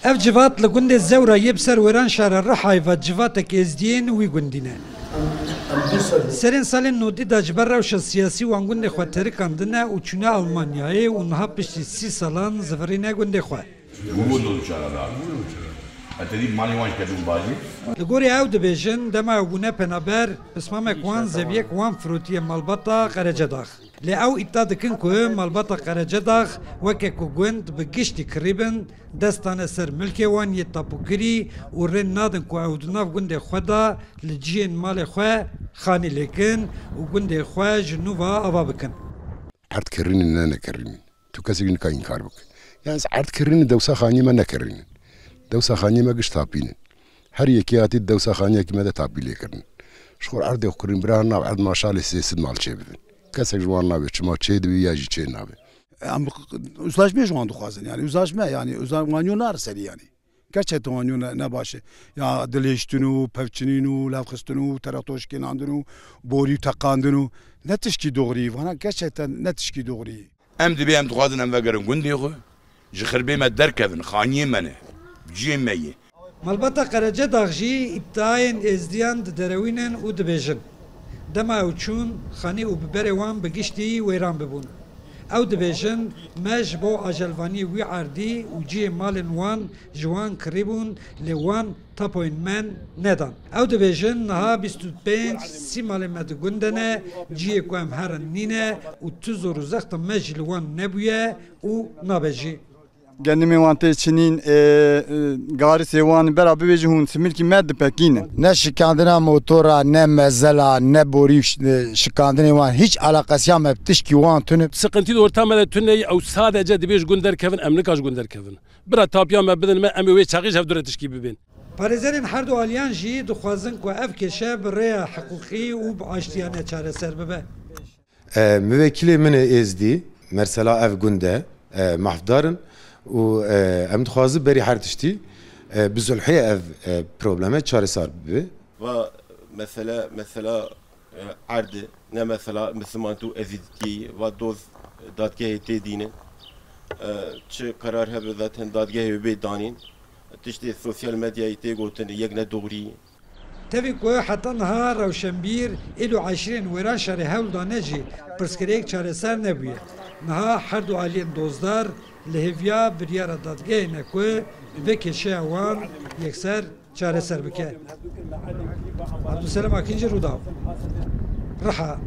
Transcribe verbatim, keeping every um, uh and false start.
Ev civat li gundê Zewra yê bi ser Wêranşara Rihayê ve civatek êzdiyên wî gundî ne. Serên salên nodî de ji ber rewşa siyasî wan gundê xwe terikandine û çûne Almanyayê û niha piştî sî salan zivirîne gundê xwe. Li gorî ew dibêjin, dema ew bûne penaber, pismamek wan zeviyek wan firotiye malbata Qerecedax. Lê ew îdia dikin ku malbata Qerecedax weke ku gund bi giştî kirî bin, dest dane ser milkê wan yê tapûkirî û rê nadin ku ew di nav gundê xwe de li cihên malê xwe xanî lêkin û gundê xwe ji nû ve ava bikin. Erd kirînin ne nekirînin. Tu kesek nika înkar bike. Yalnız erd kirînin dewsa xaniyê me nekirînin. Dewsa xaniyê me giş tapînin. Her yekê hatî dewsa xaniyekî me de tapî lêkirin. Ji xwe erdê xwe kirîn bira nav erd maşalê sê sed mal çê bibin. Kesek ji wan nabe çima çê dibe ya jî çê nabe. Em uzlaşmê ji wan dixwazin, yani uzlaşme, yani uzla-, wan yo nare serî yani. Gerçekten wan yo ne, ne baş e. Ya dilêştin û pevçinîn û levxistin û teretoşkênandin û borî û teqandin û ne tişkî doğrî. Vana gerçekten ne tişkî doğrî. Em dibê em dixwazin em vegerin gundê xwe, ji xirbê me derkevin, xaniyê me ne, cihê me ye. Malbata Qerecedax jî îdiayên êzdiyan diderewînin û dibêjin, dema ew çûn, xanî û biberê wan bi giştî wêran bibûn. Ew dibêjin, me ji bo ajelvaniyê wî erdî û cihê malên wan ji wan kirîbûn, lê wan tapoyên me nedan. Ew dibêjin, niha bîst û pênc sî malên me di gund de ne, cihê ku em herin nîne û tu zor û zexta me jî li wan nebûye û nabe jî. Gendimê wan tê çinîn, e, e, garisê wan bera bibêjin hûn similkî me dipekînin. Ne şikandina motora, ne mezela, ne borî ş-, e, şikandinê wan hîç alaqesiya me bi tişkî wan tune. Sıkıntı da orta me de tune, ew sadece dibê ji gund derkevin, em nika ji gund derkevin. Bira tapiya me bidin me, em ê wê çaxî ji hev dûre tişkî bibên. Parêzerên her du aliyan jî dixwazin ku ev kêşe bi rêya hiqûqî û bi aştiyane çareser bibe. E, mivekîlê min ê êzdî, mersela ev gund e, e, mehfdar in û, e, em dixwazin berî her tiştî, e, bi zulhê ev, e, probleme çareser bibe. Va mesele, mesela, e, erd e, ne mesela Misliman tu ezîdkî, va doz dadgehê tê dînin. E, çi karar hebe zaten dadgehê bê danîn. Tiştê sosyal medyayê tê gotin, yek ne doğrî. Tevî ku heta niha rewşenbîr, êl û eşîrên Wêranşarê hewl dane jî pirsgirêk çareser nebûye. Niha her du aliyên dozdar li hêviya biryara dadgehê ne ku vê kêşeya wan yekser çareser bike. Abdulselam Akinci, Rûdaw, Riha.